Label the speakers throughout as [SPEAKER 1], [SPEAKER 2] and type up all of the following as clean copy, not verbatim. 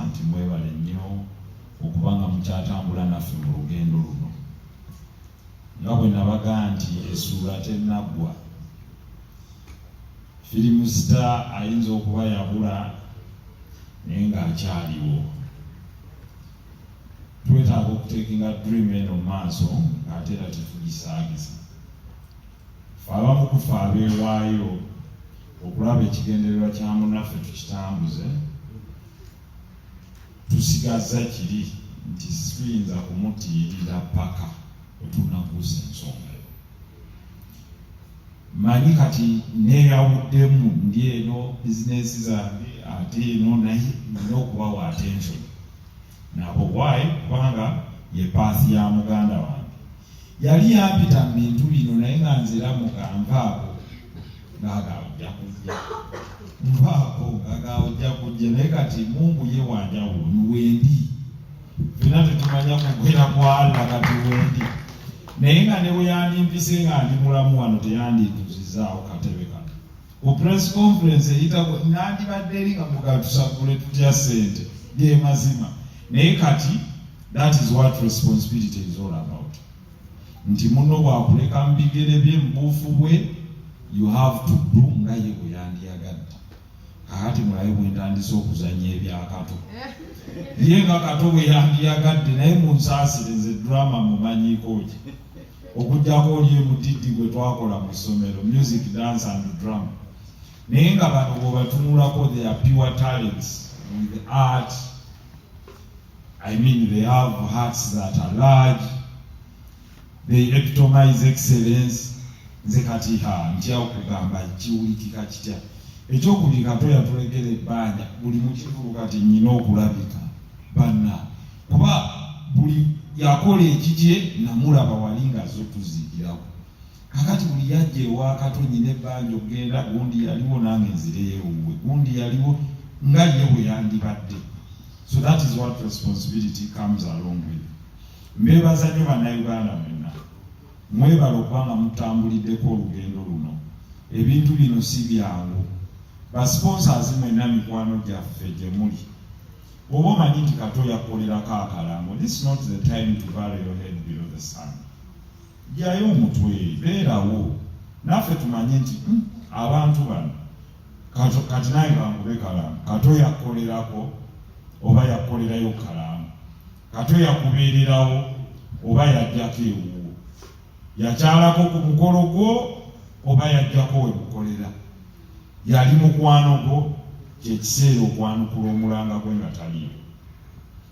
[SPEAKER 1] nti mwebale nnyo okuba nga mukyatambula naffe mu lugendo luno. Nga bwe nabaga nti essuula tennaggwa, film star ayinza okuba yabula naye ng'akyaliwo. Twetaaga okuteekinga dream eno mu maaso ng'ate era tetugisaagiza. Ffe abamu ku ffe abeewaayo okulaba ekigendererwa kya munnaffe tukitambuze, tusigazza kiri nti situyinza kumutiirira paka wetunaguusa ensonga yo. Manyi kati neeyawuddemu, ndi eno bizinesi zange ate eno, naye nina okubawa attention nabo. Why? Kubanga ye path ya muganda wange. Yali yampita mu bintu bino, naye nga nzira muganvaako ngaaga ojja kujja, nvaako ngaaga ojja kujja. Naye kati Mungu ye wanjawulo, wendi fena tetumanya kugwera kwa Allah. Kati wendi, naye nga ne bwe yandimpise nga ndi mulamu wano, teyandintuzizaawo katebe kano ku press conference eyitako, nandibadde eri nga mugatusakule tutya ssente. Ge mazima. Naye kati that is what responsibility is all about, nti muno bwakuleka mu bigere bye, mu buufu bwe, you have to do nga ye bwe yandiyagadde. Kakati mulabe bwe ntandise okuzannya ebyakato, ye nga Kato bwe yandiyagadde. Naye munsaasire, nze drama mumanyiiko ki okugjako oli emudidi gwe twakola mu ssomero, music, dance and drama. Naye nga bano bwebatunulako, they are pure talents with art. I mean, they have hearts that are large, they epitomize excellence. Nze kati ha ntya okugamba kiwulikika kitya. Ekyokubiri, Kato yatulekera ebbanja buli mukivulu. Kati nyina okulabika banna, kuba buli yakola ekikye namulaba wali nga zo tuziigirako. Kakati buli yajja ewa Kato, nyina ebbanja okugenda. Gundi yaliwo, nange nzireyo ewuwe. Gundi yaliwo, nga ye bwe yandibadde. So that is what responsibility comes along with. Mbeebaza nnyo Bannayuganda mwenna, mwebala okubanga mutambuliddeko olugendo luno. Ebintu bino si byangu. Basponsors mwenna, mikwano gyaffe gye muli, oba omanyi nti Kato yakolerako akalango, this is not the time to bury your head below the sand. Gyayo omutwe, beerawo naffe tumanye nti abantu bano Kato, kati nange kankube kalango. Kato yakolerako oba yakolerayo kalango, Kato yakubeererawo oba yajjako ewuwo, yakyalako ku mukolo gwo oba yajjako we mukolera, yali mukwano gwo. Kyekiseera okwanukula omulanga gwe nga taliyo,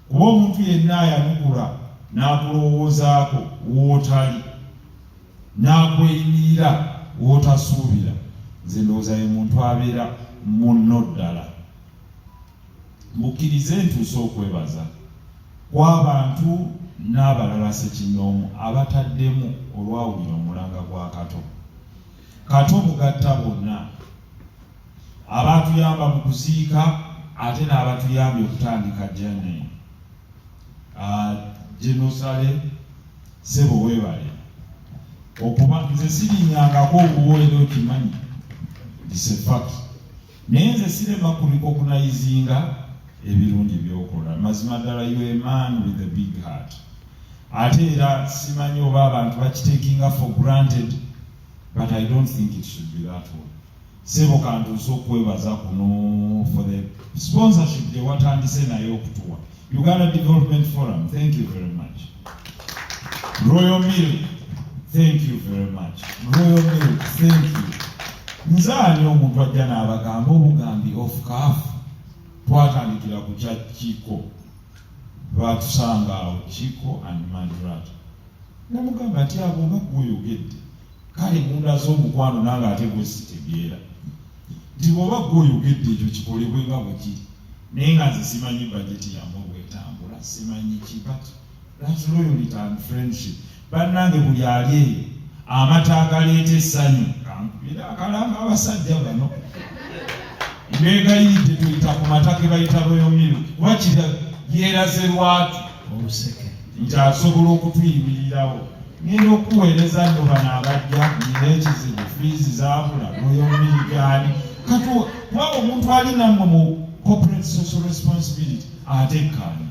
[SPEAKER 1] kuba omuntu yenna ayanukula n'akulowoozaako wootali, n'akweyimirira w'otasuubira, nze ndowooza ye muntu abeera munno ddala. Mukkirize ntuuse okwebaza kw'abantu n'abalala ssekinnoomu abataddemu olwawulira omulanga gwa Kato. Kato mugatta bonna abatuyamba mu kuziika ate n'abatuyambye okutandika journey. Genosale, sebo, weebale okuba nze sirinyangako obuweera, okimanyi, it's a fact. Naye nze sirema kurecognizinga ebirungi byokola. Mazima ddala, you a man with a big heart. Ate era simanyi oba abantu bakitakinga for granted, but I don't think it should be that way. Sebo, kantuuse okwebaza kuno for the sponsorship gye watandise naye okutuwa. Uganda Development Forum, thank you very much. Royal Milk, thank you very much. Royal Milk, thank you. Nze ani omuntu ajja n'abagamba obugambi off cuff? Twatandikira ku kya Kiko, batusanga awo Kiko and Madrat, namugamba nti abo oba gweoyogedde, kale mundaze omukwano nange ate gwe sitegeera nti bw'oba gweoyogedde ekyo kikolebwe nga bwe kiri. Naye nga nze simanyi bajeti yammwe bwetambula, simanyi ki, but that loyalty and friendship, bannange, buli ali eyo amata agaleeta essanyu, kankubire akalanga abasajja bano, mbeegayiridde tuyita ku mata ge bayita Royal Milk, kuba kira yeeraze lwatu
[SPEAKER 2] oluseke
[SPEAKER 1] nti asobola okutuyimirirawo. Ngenda okuweereza nno bano abajja, nina ekizibu, fiizi zaabula, Royal Milk ani kati, kuba omuntu ali nammwe mu Corporate social responsibility, ate ekkaanya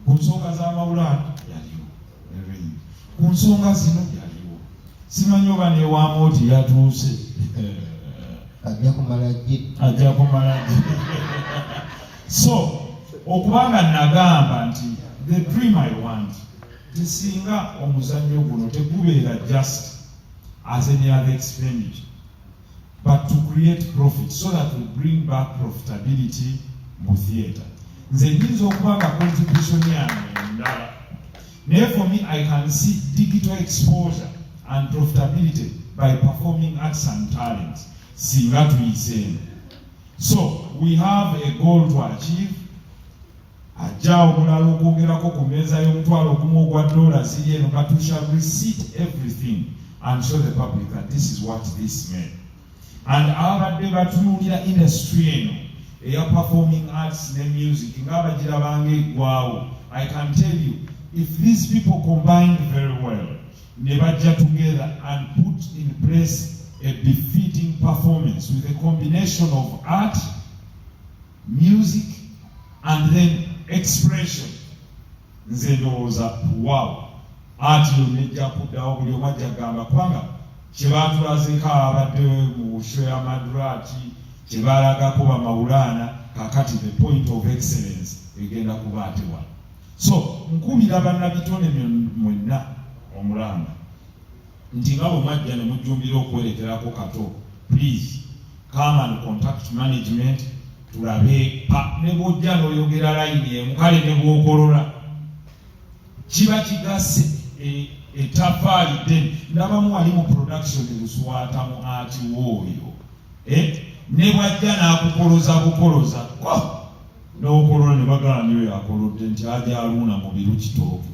[SPEAKER 1] ku nsonga z'amawulaano yaliwo, ku nsonga zino yaliwo. Simanyi oba newamooti yatuuse.
[SPEAKER 2] Ajja kumala ggi.
[SPEAKER 1] Ajja kumala ggi. So okubanga nagamba nti the dream I want, tesinga omuzannyo guno tegubeera just as any other expenditure, but to create profit so that we bring back profitability mu theatre. Nze nyinza okuba nga contribution yange endala, naye for me I can see digital exposure and profitability by performing arts and talents singa tuyiseemu. So we have a goal to achieve. Ajja omulala okwogerako ku mmeeza y'omutwalo 1 ogwa dola ziri eno, but we shall receipt everything and show the public that this is what this made. And ababadde batunuulira industry eno eya performing arts ne music ng'abagirabanga eggwawo, I can tell you, if these people combined very well ne bajja together and put in place a befitting performance with a combination of art, music and then expression, nze ndowooza, wow, art yonna ejja kuddawo. Buli omu ajja kugamba, kubanga kyebatulazeeko ababadde mu show ya Madrat, kyebalagako bamawulaana, kakati the point of excellence egenda kuba ate wano. So nkubira bannabitone mwenna omulanga nti nga bwe mwajja ne mujjumbira okuwerekerako Kato, please come and contact management, tulabe pa ne bw'ojja n'oyogera layini emu, kale ne bw'okolola kiba kigasse ettafaali ddene. Ndabamu wali mu production Luswata mu ati wooyo, ne bw'ajja n'akukoloza bukoloza n'okolola ne bagala niyo yakolodde nti aja aluuna mu biru kitooke.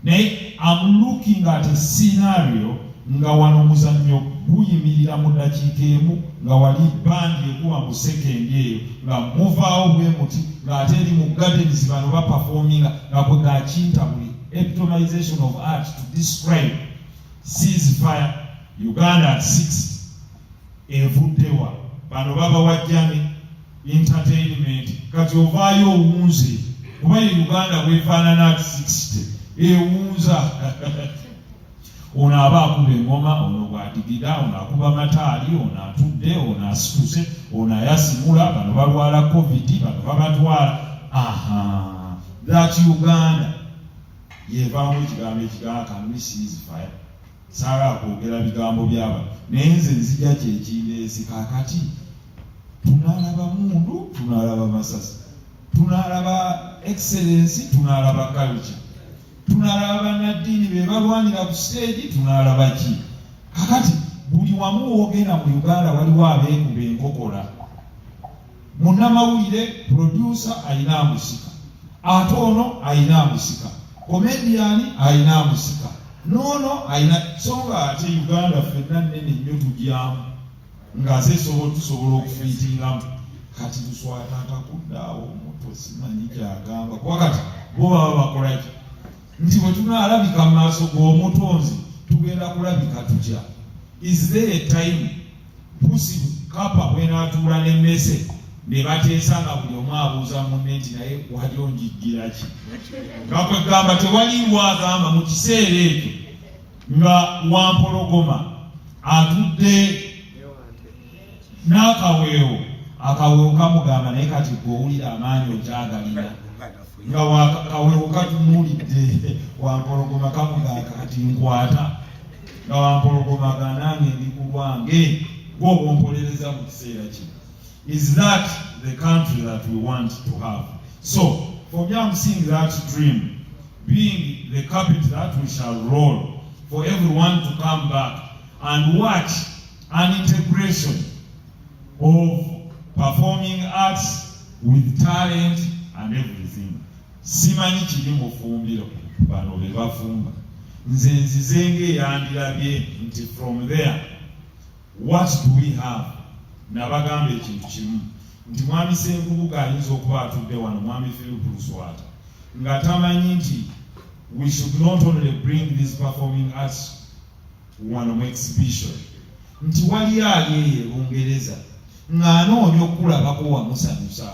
[SPEAKER 1] Naye am looking at a scenario nga wano omuzannyo guyimirira mu ddakiika emu, nga wali bandi ekuba mu sekendi eyo, nga muvaawo bwe muti, ng'ate eri mu gardens bano baperforminga, nga bwe gakinta buli epitomization of art to describe ceasefire, Uganda at 60 evuddewa. Bano babawajjane entertainment. Kati ovaayo owunze, kuba ye Uganda bwefaanana at 60 ewunza. Ono aba akuba engoma, ono bwadigida, ono akuba mataali, ono atudde, ono asituse, ono ayasimula, bano balwala COVID, bano babatwala. Aha, that Uganda yevaamu ekigambo ekigamba, "Can we cease fire?" Saagala kwogera bigambo byaba, naye nze nzija kyekindeesi. Kakati tunaalaba mundu, tunaalaba masasi, tunaalaba excellence, tunaalaba culture, tunaalaba bannaddiini be balwanira ku stage, tunaalaba ki? Kakati buli wamu woogenda mu Uganda waliwo abeekuba enkokola. Munnamawulire, producer ayina amusika, ate ono ayina amusika, comedian ayina amusika, noono ayina. So nga ate Uganda ffenna nnene nnyo, tugyamu ng'ate tusobola okufiitingamu. Kati Luswata atakudde awo omutwe, simanyi kyagamba, kuba kati bo baba bakolaki nti bwe tunaalabika mu maaso g'omutonzi tugenda kulabika tutya? Is there a time pusi kapa bwenaatuula n'emmese ne bateesa, nga buli omu abuuza munne nti, "Naye wali onjiggira ki?" Nga kwegamba tewaliwo agamba mu kiseera ekyo nga wampologoma atudde n'akaweewo, akaweewo kamugamba, "Naye kati gwe owulira amaanyi okyagalina?" Nga kaweewo katunuulidde wampologoma, kamugamba, "Kati nkwata." Nga wampologoma ga, "Nange ndi ku lwange, gwoba ompolereza mu kiseera kino." Is that the country that we want to have? So for me, I'm seeing that dream being the carpet that we shall roll for everyone to come back and watch an integration of performing arts with talent and everything. Simanyi kiri mu fumbiro, bano be bafumba. Nze nzize ng'eyandirabye nti from there, what do we have? Nabagamba ekintu kimu nti Mwami Senkubuga ayinza okuba atudde wano, Mwami Philip Luswata, nga tamanyi nti we should not only bring these performing arts wano mu exhibition, nti waliyo ali eyo e Bungereza. Ng'anoonya okukulabako wamusanyusa,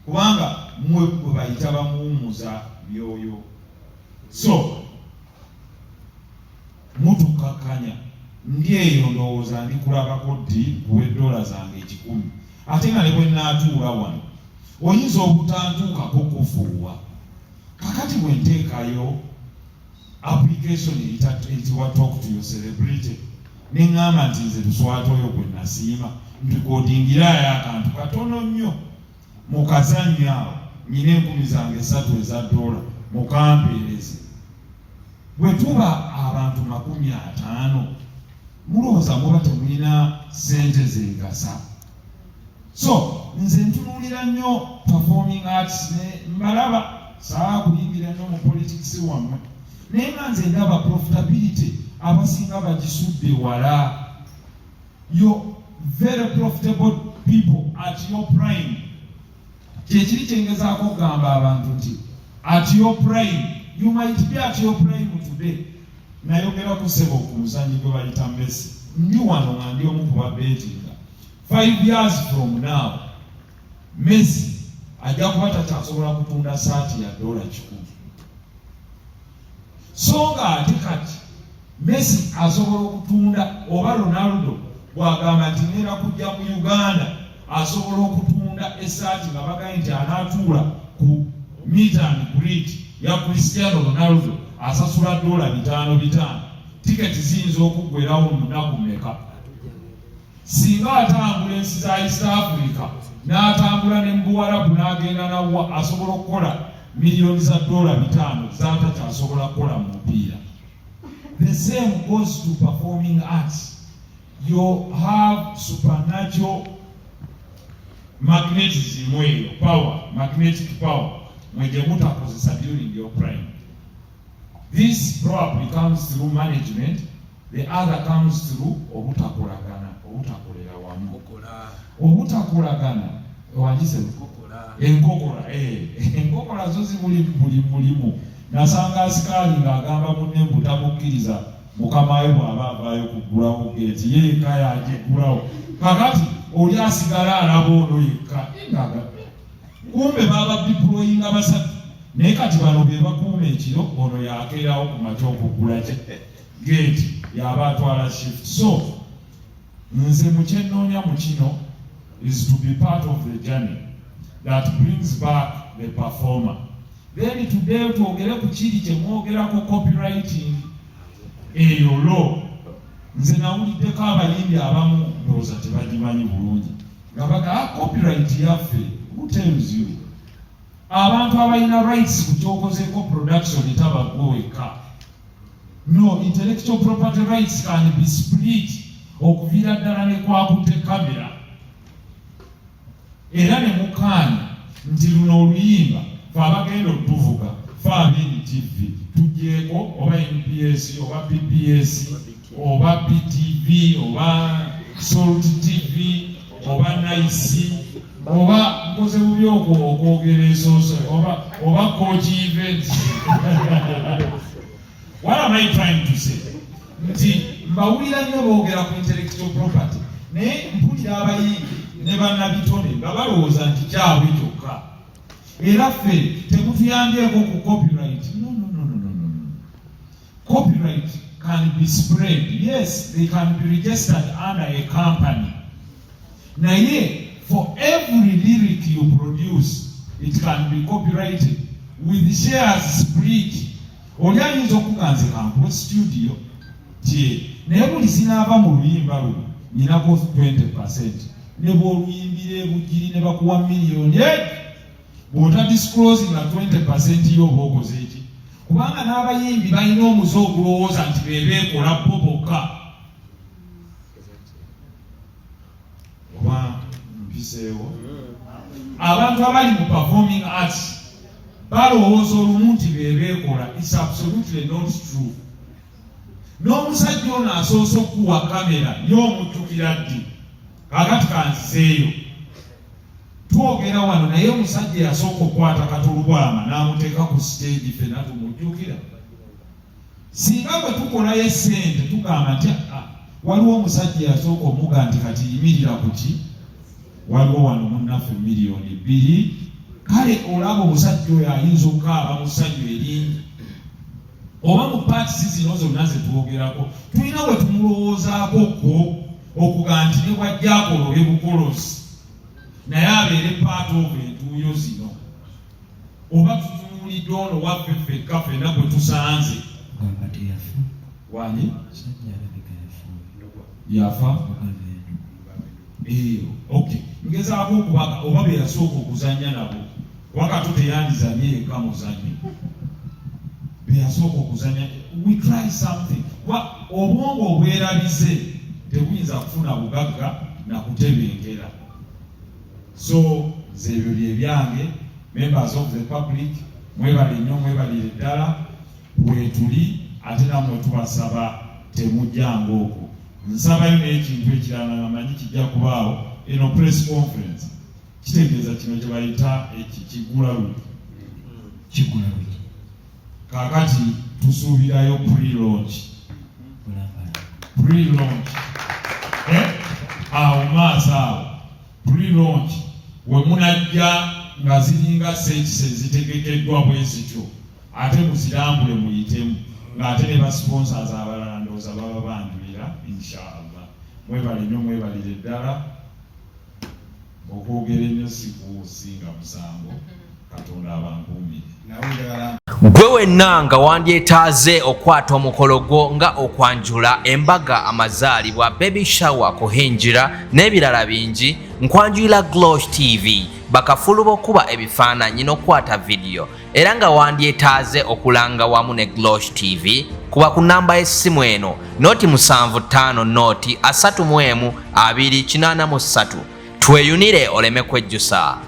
[SPEAKER 1] kubanga mmwe bwe bayita bamuwummuza myoyo. So mutukkakkanya, ndi eyo ndowooza ndikulabako ddi nkuwe ddoola zange 100, ate nga ne bwe nnaatuula wano oyinza obutantuukako kufuuwa. Kakati bwe nteekayo application eyitibwa Talk to Your Celebrity, ne ŋŋamba nti nze Luswata oyo gwe nasiima, nrikodingirayo akantu katono nnyo mu kazannyo awo, nyina 3000 eza ddoola mukampeereze. Bwe tuba abantu 50, mulowooza muba temulina ssente zeegasa? So nze ntunuulira nnyo performing arts ne mbalaba, saa kuyingira nnyo mu politics wammwe, naye nga nze ndaba profitability abasinga bagisudde wala. Yo very profitable people at your prime. Kyekiri kyengezaako okugamba abantu nti at your prime, you might be at your prime today. Nayogera ku ssebo ku muzanyi gwe bayita Messi, ndi wano nga ndi omu ku babetinga, 5 years from now Messi ajja kuba takyasobola kutunda saati ya dola 100. So nga ate kati Messi asobola okutunda, oba Ronaldo bw'agamba nti ngenda kujja mu Uganda, asobola okutunda esaati nga bagambye nti anaatuula ku meet and greet ya Cristiano Ronaldo asasula dola 500 500. Tiketi ziyinza okuggwerawo mu nnaku mmeka? Singa atambula ensi za East Africa n'atambula ne mu Buwarabu n'agenda nawa, asobola okukola miliyoni za dola 500 z'atakyasobola kukola mu mupiira. The same goes to performing arts. You have supernatural magnetism eyo, power, magnetic power, mwe gye mutakozesa during your prime. This probably comes through management, the other comes through obutakolagana, obutakolera wamu, obutakolagana wangise enkokola, enkokola zo zibuli buli mulimu. Nasanga asikaali ng'agamba munne mbu tamukkiriza mukama we bw'aba avaayo kuggulawo geeti, ye yekka yagiggulawo. Kakati oli asigala alaba ono yekka ngaga, kumbe baba deployinga basatu, naye kati bano be bakuuma ekiro, ono yakeerawo ku makya okuggula geeti, yaba atwala shift. So nze mu kyenoonya mu kino is to be part of the journey that brings back the performer. Then today twogere ku kiri kyemwogerako, copywriting eyo law. Nze nawuliddeko abayimbi abamu, ndowooza tebagimanyi bulungi, nga baga, "Ah, copyright yaffe." Who tells you? Abantu abalina rights ku kyokozeeko production taba gwe wekka. No, intellectual property rights can be split okuviira ddala ne kwakutte kamera, era ne mukaanya nti luno oluyimba fe abagenda otuvuga, fe aba NTV tugyeko, oba NBS, oba BBS, oba BTV, oba Salt TV, oba Nice, oba nkoze bubi okwo okwogera esoose, oba Coach Events. What am I trying to say? Nti mbawulira nnyo boogera ku intellectual property, naye mpulira abayimbi ne bannabitone nga balowooza nti kyabwe kyokka, era ffe temutuyambyeko ku copyright. No, no, no, no, no, no. Copyright can be spread. Yes, they can be registered under a company, naye for every lyric you produce, it can be copyrighted with shares split. Oli ayinza okuga nze kankuwe studio tye, naye buli zinaava mu luyimba luno nyinako 20. Ne bw'oluyimbira ebugiri ne bakuwa miliyoni, bw'ota disclosing nga 20 yo oba okoze eki? Kubanga n'abayimbi balina omuze ogulowooza nti be beekola bo bokka. Oba mpiseewo? Abantu abali mu performing arts balowooza olumu nti be beekola. It's absolutely not true. N'omusajja ono asoose okukuwa kamera ye omujjukira ddi? Kaakati kanzizeeyo, twogera wano, naye omusajja yasooka okukwata Katolubwama n'amuteeka ku stage, ffenna tumujjukira. Singa bwe tukolayo essente tugamba nti, "Ah, waliwo omusajja yasooka omuga nti kati yimirira ku ki." Waliwo wano munnaffe 2 million. Kale olaba omusajja oyo ayinza okukaaba mu ssanyu eringi, oba mu parts zino zonna zetwogerako tulina we tumulowoozaako ko okugaa nti ne bwajja akolole bukolozi, naye abeere part of entuuyo zino, oba tutunuulidde ono waffe ffekka ffenna gwe tusanze.
[SPEAKER 3] Gamba teyafa.
[SPEAKER 1] Wani?
[SPEAKER 3] Musajja alabika yafuuye.
[SPEAKER 1] Yafa?
[SPEAKER 3] Mugaveeno.
[SPEAKER 1] Okay, ngezaako okubaga oba be yasooka okuzannya nabo. Wakati teyandizanye yekka muzannyo, be yasooka okuzannya. We try something. Obwongo obwerabize tebuyinza kufuna bugagga na kutebenkera. So nze ebyo bye byange. Members of the public, mwebale nnyo, mwebalire ddala. Weetuli, ate nammwe tubasaba temujjanga okwo. Nsabayo n'ekintu ekirala nga manyi kijja kubaawo. Eno press conference kitegeeza kino kye bayita kigula luli.
[SPEAKER 3] Kigula luli.
[SPEAKER 1] Kaakati tusuubirayo pre-launch.
[SPEAKER 3] Bulambala.
[SPEAKER 1] Pre-launch, eh? Awo maaso awo pre-launch we munajja nga ziringa sets ezitegekeddwa bwe zityo, ate muzirambule muyitemu, ng'ate ne ba sponsors abalala ndowooza baba banjulira, inshallah. Mwebale nnyo, mwebalire ddala. Okwogera ennyo si kusinga musango. Katonda abankuumire.
[SPEAKER 4] Nawe njagala.
[SPEAKER 5] Gwe wenna nga wandyetaaze okwata omukolo gwo nga okwanjula, embaga, amazaalibwa, baby shower, kuhinjira n'ebirala bingi, nkwanjulira Glosh TV, bakafulu b'okuba ebifaananyi n'okukwata vidiyo. Era nga wandyetaaze okulanga wamu ne Glosh TV, kuba ku namba y'essimu eno 075 0 31 283. Tweyunire oleme kwejjusa.